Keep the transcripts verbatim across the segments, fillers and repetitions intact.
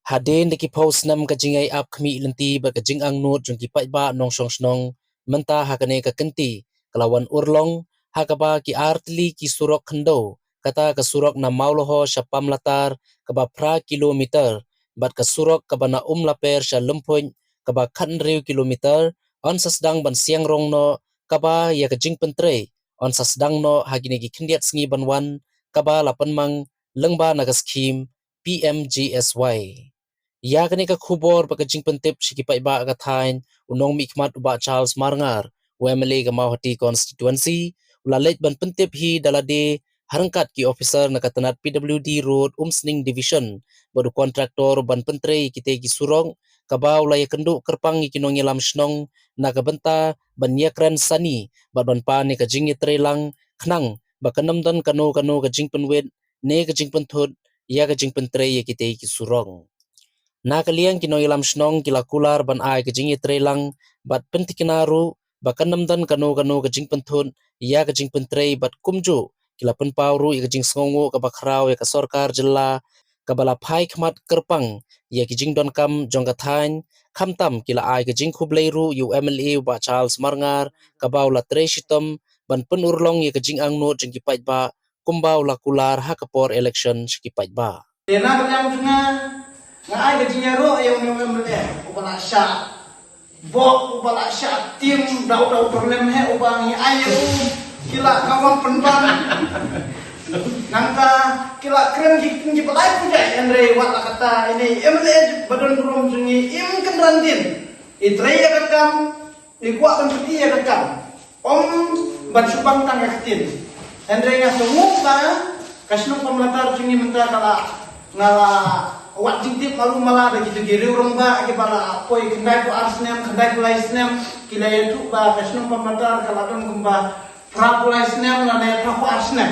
Hadien da ki phew snem ka jingïaid ap khmih lynti bad ka jingangnud jong ki paidbah nongshong shnong, mynta ha kane ka kynti ka la wan urlong, ha kaba ki artylli ki surok khyndew, kata ka surok na Mawlahor sha Pamlatar kaba phra kilometer, bad ka surok kaba na Umlaper sha Lymphuid kaba khathynriew kilometer, yn sa sdang ban siang rong noh, kaba ïa ka jingpyntrei yn sa sdang noh ha kine ki khyndiat sngi ban wan, kaba la pynmang lyngba na ka skhim P M G S Y. Ïa kane ka khubor bad ka jingpyntip sha ki paidbah ka thaiñ, u nongmihkhmat u Bah Charles Marngar, u M L A ka Mawhati constituency, u la leit ban pyntip hi da lade ha ryngkat ki officer na ka tnat P W D Road Umsning Division bad u kontraktor ban pyntrei ïa kitei ki surok, kaba u la ïakynduh kyrpang ïa ki nongïalam shnong na ka bynta ban ïakren sani bad ban pan ïa ka jingïatreilang, khnang ba kan ym don kano kano ka jingpynwit ne ka jingpynthut ïa ka jingpyntrei ïa kitei ki surok. Na ka liang ki nongïalam shnong ki la kular ban ai ka jingïatreilang bad pynthikna ruh ba kan ym don kano kano ka jingpynthut ïa ka jingpyntrei, bad kumjuh ki la pynpaw ruh ïa ka jingsngewnguh kaba khraw ïa ka sorkar jylla, kaba la phai khmat kyrpang ïa ki jingdonkam jong ka thaiñ, khamtam ki la ai ka jingkhublei ruh ïa u M L A u Bah Charles Marngar, kaba u la trei shitom ban pynurlong ïa ka jingangnud jong ki paidbah, kumba u la kular ha ka por election sha ki paidbah. Te na ka liang jong nga, nga ai ka jingïaroh ïa une u M L A uba la shah bok, uba la shah tim, dau dau problem hi uba ngi ai ïa u, ki la kawang pynban. Nangta ki la kren ki, ki ba lai pynjah, hynrei wat la katta, ine M L A ba don burom jong ngi im kynran dien. I trei ïa ka kam, i kwah ban pyni ïa ka kam. Ym ban shu pang tang ïa ka ktien. Hynrei nga sngewthuh ba ka shnong Pamlatar jong ngi mynta ka la, nga la wad jingtip malu mala da kito ki riew rangbah kiba la poi khyndai phew ar snem, khyndai phew lai snem, ki la ïathuh ba ka shnong Pamlatar ka la don kumba phra phew lai snem lane phra phew ar snem.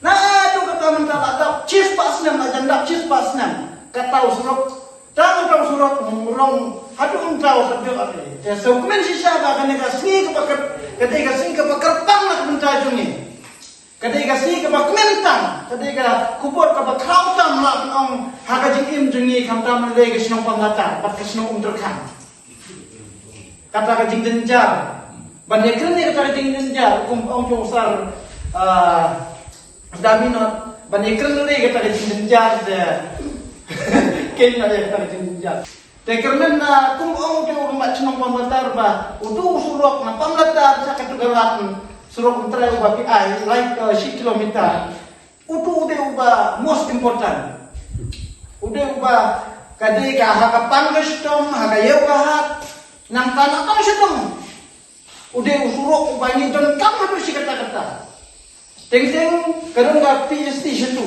Naduh kata mynta la dap shispah snem, la jan dap shispah snem. Kata u surok, tang uta u surok, u rong haduh mynta u surok. Te sngewkmen shisha ba kane ka sngi kaba kyr-, ka dei ka sngi kaba kyrpang na ka bynta jong ngi. Ka dei ka sngi kaba kmen tam, ka dei ka khubor kaba khraw tam, la ban ong ha ka jingim jong ngi, khamtam lei ka shnong Pamlatar bad ka shnong Umtyrkhang. Kata ka jingjynjar. Ban ïakren ïa kata ka jingjynjar, kum ong jong u Sir, ah, Daminot, ban ïakren ïa kata ka jingjynjar de. Keiñ ïa kata ka jingjynjar. Te kyrmen na kum ong jong u rangbah shnong Pamlatar ba utu u surok na Pamlatar sha Katto Galat, surok u trai uba phi ai, like, uh, shi kilometer. Utu u dei uba most important. U dei uba ka dei ka ha ka pang ka shitom, ha ka ïew ka hat, nangta na pang shitom. U dei u surok uba ngi donkam haduh shi katta katta. Teng teng ka don ka P S T shitu.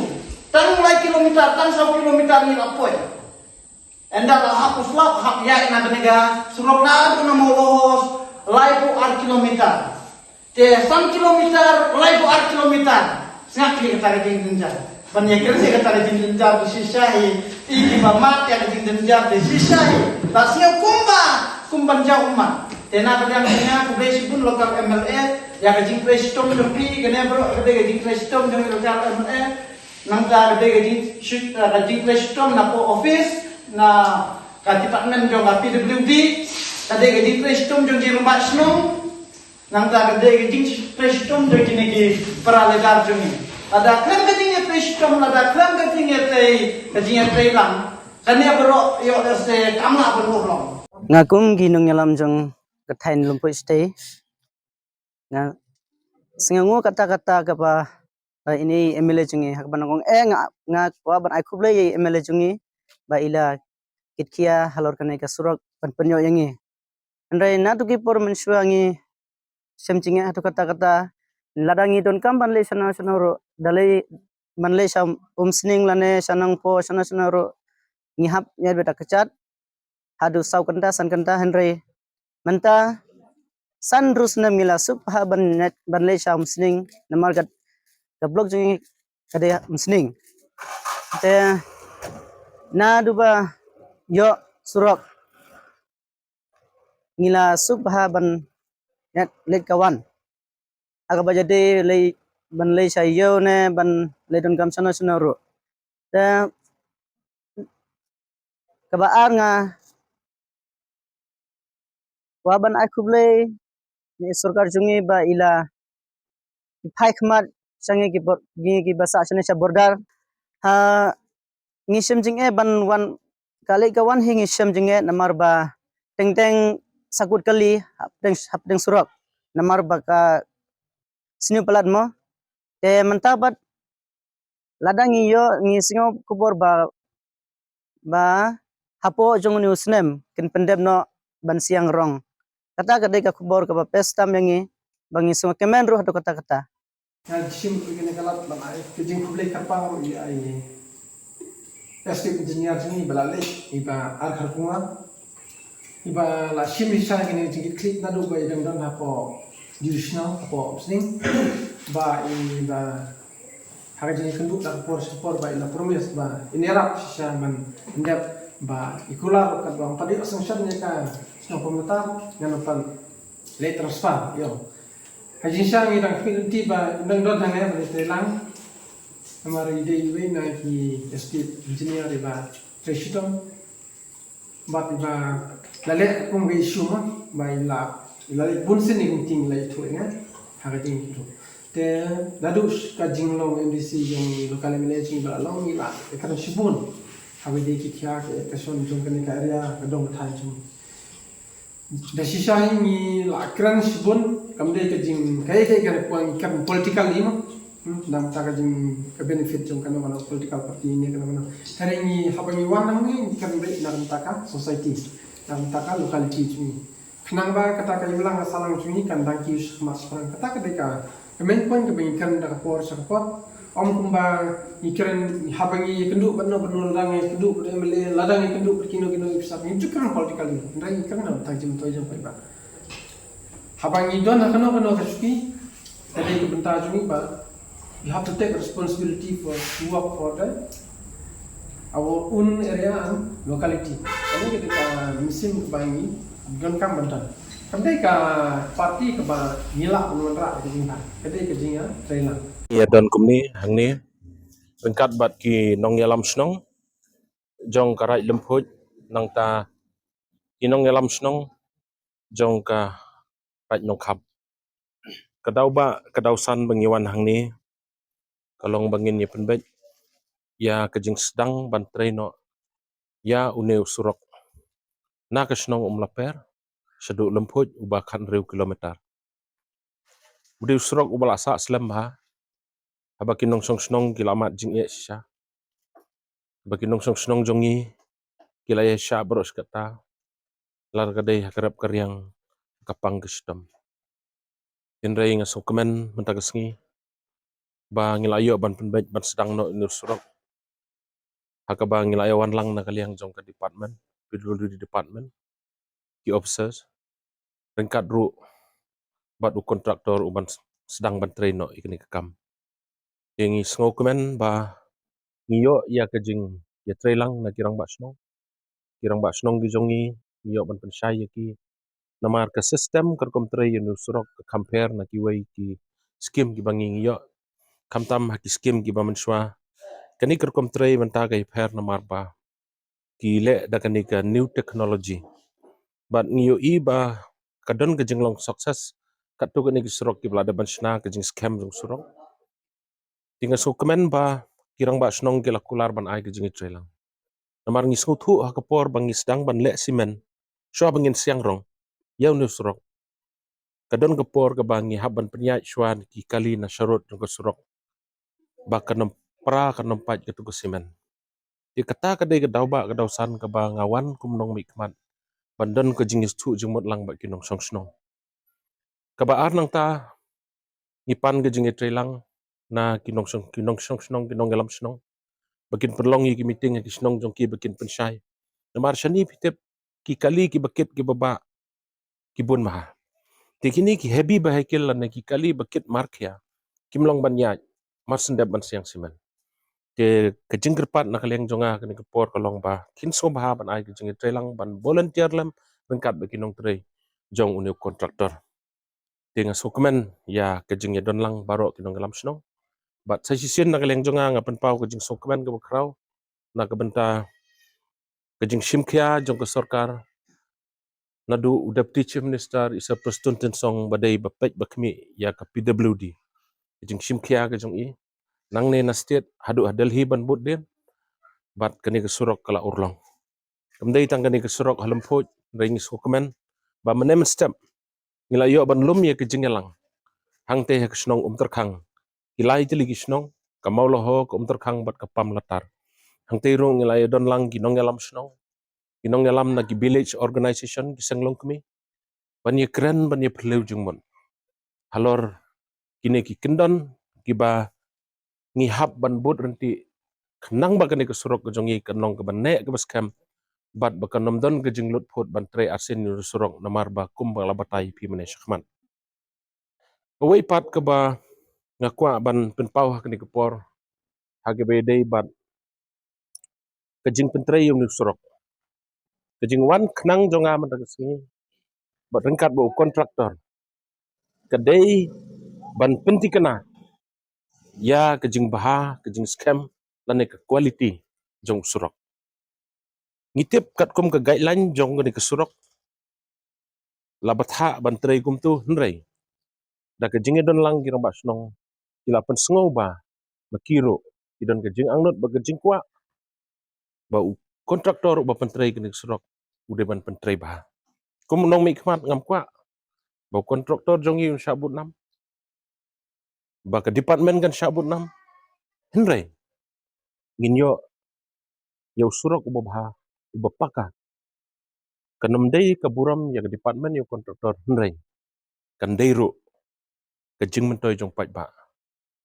Tang lai kilometer, tang saw kilometer ngi la poi. Ynda la hap u slap, hap ïaid na kane ka surok naduh na Mawlahor, lai phew ar kilometer. Te san kilometer, lai phew ar kilometer. Sngap hi kata ka jingjynjar. Ban ïakren ïa kata ka jingjynjar te shisha hi. I kiba mad ïa ka jingjynjar te shisha hi. Ba sngew kumba, kumban jaw ummat. Te na ka liang jong nga khublei shibun local M L A ïa ka jingtrei shitom jong phi, kane baroh ka dei ka jingtrei shitom jong i local M L A. Nangta ka dei ka jing, shi-, eh, ka jingtrei shitom na post office, na ka department jong ka P W D, ka dei ka jingtrei shitom jong ki rangbah shnong, nangta ka dei ka jingtrei shitom jong kine ki para leader jong ngi. Lada khlem ka jingtrei shitom, lada khlem ka jingtrei, ka jingtrei lang, kane baroh ïoh lehse kam lah ban urlong. Nga kum ki nongïalam jong ka thaiñ Lymphuid State, nga sngewnguh katta katta kaba, eh, ine i M L A jong ngi, ha kaba nang ong, eh, nga, nga kwah ban ai khublei ïa i M L A jong ngi ba i la kitkhia halor kane ka surok ban pynïoh ïa ngi. Hynrei naduh ki por mynshuwa ngi shem jingeh haduh katta katta, lada ngi donkam ban leit shano shano ruh, da leit ban leit sha Umsning lane sha Nongpoh, shano shano ruh, ngi hap ïaid beit da ka kjat haduh saw kynta, san kynta, hynrei mynta san hynriew snem ngi la suk bha ban ïaid, ban leit sha Umsning, namar ka, ka block jong ngi ka dei Umsning. Te naduh ba ïoh surok ngi la suk bha ban ïaid leit ka wan. Ha kaba ïadei leit, ban leit sha ïew ne ban leit donkam shano shano ruh. Te Kaba ar nga kwah ban ai khublei na i sorkar jong ngi ba i la phai khmat sha ngi ki bor-, ngi kiba sah shane sha border. Ha, ngi shem jingeh ban wan, ka leh ka wan hi ngi shem jingeh namar ba teng teng sakut kali hapdeng, hapdeng surok namar ba ka sniew palat mo. Te mynta pat lada ngi ïoh, ngi sngew khubor ba, ba hapoh jong une u snem kin pyndep noh ban siang rong. Kata ka dei ka khubor kaba pes tam ïa ngi, ba ngi sngewkmen ruh haduh katta katta. Nga shim ruh ïa kane ka lad ban ai ka jingkhublei kyrpang ruh ïa i Estate Engineer jong ngi ba la leit, iba Ar Kharkongor, iba la shim shisha ïa kane ka jingkitkhlieh naduh ba i dang don hapoh Divisional, hapoh Umsning, ba iba ha ka jingïakynduh da ka por sha ka por ba i la promise ba in ïarap shisha ban pyndep ba i kular ruh katba ym pat ïoh sanction ïa ka shnong Pamutar ngan ym pat leit transfer ïoh. Ha jingshisha ngi dang khmih lynti ba in dang don hangne ban ïatreilang. Namar i dei iwei na ki Estate Engineer iba trei shitom. Bad iba la leh kum ka issue mo, ba i la, i la leh bun sien i meeting, i la ïathuh ïa nga ha ka jingïathuh. Te naduh ka jinglong M D C jong i, local M L A jong i ba la long, i la ïakren shibun ha kaba ïadei ki thiah, ki allocation jong kane ka area, ka dong ka thaiñ jong i. Da shisha hi ngi la kren shibun, kam dei ka jing, kaei kaei ka require ngi kren politically mo. Hmm, na bynta ka jing, ka benefit jong kano kano political party ne kano kano. Hynrei ngi, haba ngi wan hangne ngi kren beit na bynta ka society, na bynta ka locality jong ngi. Khnang ba kata ka imlang ka sahlang jong ngi kan dang kiew shakhmat shaphrang. Kata ka dei ka, ka main point kaba ngi kren da ka por sha ka por. Ym kumba ngi kren, haba ngi ïakynduh bad no bad no, lada ngi ïakynduh bad M L A, lada ngi ïakynduh bad kino kino ki officer, ngi ju kren politically. Hynrei ngi kren na bynta ka jingmyntoi jong paidbah. Haba ngi don ha kano kano ka shuki, ka dei ka bynta jong ngi ba you have to take responsibility for, to work for the, our own area and locality. Kane ka dei ka mynsiem kaba ngi donkam ban don. Kam dei ka party kaba ngi lah ban wanrah ka jingïa, ka dei ka jingïatreilang. Ïa don kumne hangne ryngkat bad ki nongïalam shnong jong ka Raid Lymphuid, nangta ki nongïalam shnong jong ka Raid Nongkhap. Ka daw ba, ka daw san ba ngi wan hangne ka long ba ngin ïa pynbeit ïa ka jingsdang ban trei noh ïa une u surok na ka shnong Umlaper shaduh Lymphuid uba khathynriew kilometer. U dei u surok uba la sah slem bha, haba ki nongshong shnong ki la mad jingeh shisha. Haba ki nongshong shnong jong ngi ki la ïaishah baroh shi katta, lada ka dei ha ka rep ka riang, ka pang ka shitom. Hynrei nga sngewkmen mynta ka sngi ba ngi la ïoh ban pynbeit ban sdang noh une u surok ha kaba ngi la ïa wan lang na ka liang jong ka department, P W D department, ki officers, ryngkat ruh bad u contractor uban sdang ban trei noh ïa kane ka kam. Te ngi sngewkmen ba ngi ïoh ïa ka jingïatreilang na ki rangbah shnong. Ki rangbah shnong ki jong ngi, ngi ïoh ban pynshai ïa ki. Namar ka system ka rukom trei ïa une u surok ka kham pher na kiwei ki skim kiba ngi ngi ïoh. Khamtam ha ki skim kiba mynshuwa, kane ka rukom trei mynta ka ïapher namar ba ki leh da kane ka new technology. Bad ngi ïohi ba ka don ka jinglong success katto katne ki surok kiba la dep ban shna ka jingskhem jong surok. Te nga sngewkmen ba ki rangbah shnong ki la kular ban ai ka jingïatreilang. Namar ngi sngewthuh ha ka por ba ngi sdang ban leh simen shuwa ba ngin siang rong ïa une u surok, ka don ka por kaba ngi hap ban pynïaid shuwa ki kali na sharud jong ka surok ba kan ym pra, kan ym pait katu ka simen. Te kata ka dei ka daw ba, ka daw san kaba nga wan kum nongmihkhmat ban don ka jingïathuh jingmut lang bad ki nongshong shnong. Kaba ar nangta, ngi pan ka jingïatreilang na ki nongshong, ki nongshong shnong, ki nongïalam shnong, ba kin pynlong ïa ki meeting ha ki shnong jong ki ba kin pynshai. Namar shane phi tip ki kali kiba kit kiba bah ki bun bha. Te kine ki heavy vehicle lane ki kali ba kit markhia kim long ban ïaid mar shen dep ban siang simen. Te ka jingkyrpad na ka liang jong nga kane ka por ka long ba kin sngewbha ban ai ka jingïatreilang ban volunteer lem ryngkat bad ki nongtrei jong une u contractor. Te nga sngewkmen ïa ka jingïadon lang baroh ki nongïalam shnong. Bad sa shisien na ka liang jong nga nga pynpaw ka jingsngewkmen kaba khraw na ka bynta ka jingshimkhia jong ka sorkar, naduh u Deputy Chief Minister Isar Prestone Tynsong ba dei ba peit ba khmih ïa ka P W D. Ka jingshimkhia ka jong i, nangne na state haduh ha Delhi ban bud dien, bad kane ka surok ka la urlong. Kam dei tang kane ka surok ha Lymphuid, hynrei ngi sngewkmen ba mynne mynstep ngi la ïoh ban lum ïa ka jingïalang hangtei ha ka shnong Umtyrkhang, ki lai tylli ki shnong, ka Mawlaho, ka Umtyrkhang bad ka Pamlatar. Hangtei ruh ngi la ïa don lang ki nongïalam shnong, ki nongïalam na ki village organization, ki seng longkmie, ban ïa kren, ban ïa phylliew jingmut halor kine ki kyndon kiba ngi hap ban bud ryntih, khnang ba kane ka surok ka jong ngi kan long kaba neh kaba skhem, bad ba kan ym don ka jinglut phut ban trei arsien ïa une u surok, namar ba kumba la batai phi mynne shakhmat. Kawei pat kaba nga kwah ban pynpaw ha kane ka por, ha kaba ïadei bad ka jingpyntrei ïa une u surok. Ka jingwan khnang jong nga mynta ka sngi bad ryngkat bad u kontraktor ka dei ban pynthikna ïa ka jingbha, ka jingskhem lane ka quality jong u surok. Ngi tip katkum ka guideline jong kane ka surok, la bthah ban trei kumto, hynrei da ka jingïadon lang ki rangbah shnong ki la pynsngew ba ma ki ruh ki don ka jingangnud bad ka jingkwah ba u kontraktor uba pyntrei kane ka surok u dei ban pyntrei bha. Kum u nongmihkhmat ngam kwah ba u kontraktor jong ngi un shah bud nam, ba ka department kan shah bud nam, hynrei ngin ïoh ïa u surok uba bha, uba paka. Kan ym dei ka burom ïa ka department, ïa u kontraktor, hynrei kan dei ruh ka jingmyntoi jong paidbah,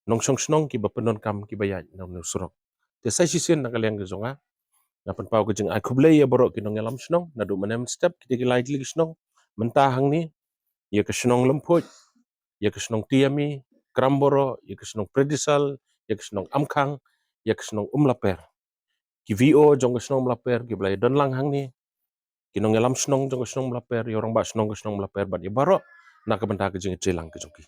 nongshong shnong kiba pyndonkam, kiba ïaid na une u surok. Te sa shisien na ka liang ka jong nga, nga pynpaw ka jingai khublei ïa baroh ki nongïalam shnong, naduh mynne mynstep, kita ki lai tylli ki shnong, mynta hangne, ïa ka shnong Lymphuid, ïa ka shnong Tiami, Kramborough, ïa ka shnong Pridesal, ïa ka shnong Amkhang, ïa ka shnong Umlaper, ki V O jong ka shnong Umlaper kiba la ïa don lang hangne, ki nongïalam shnong jong ka shnong Umlaper, ïa u rangbah shnong ka shnong Umlaper bad ïa baroh na ka bynta ka jingïatreilang ka jong ki.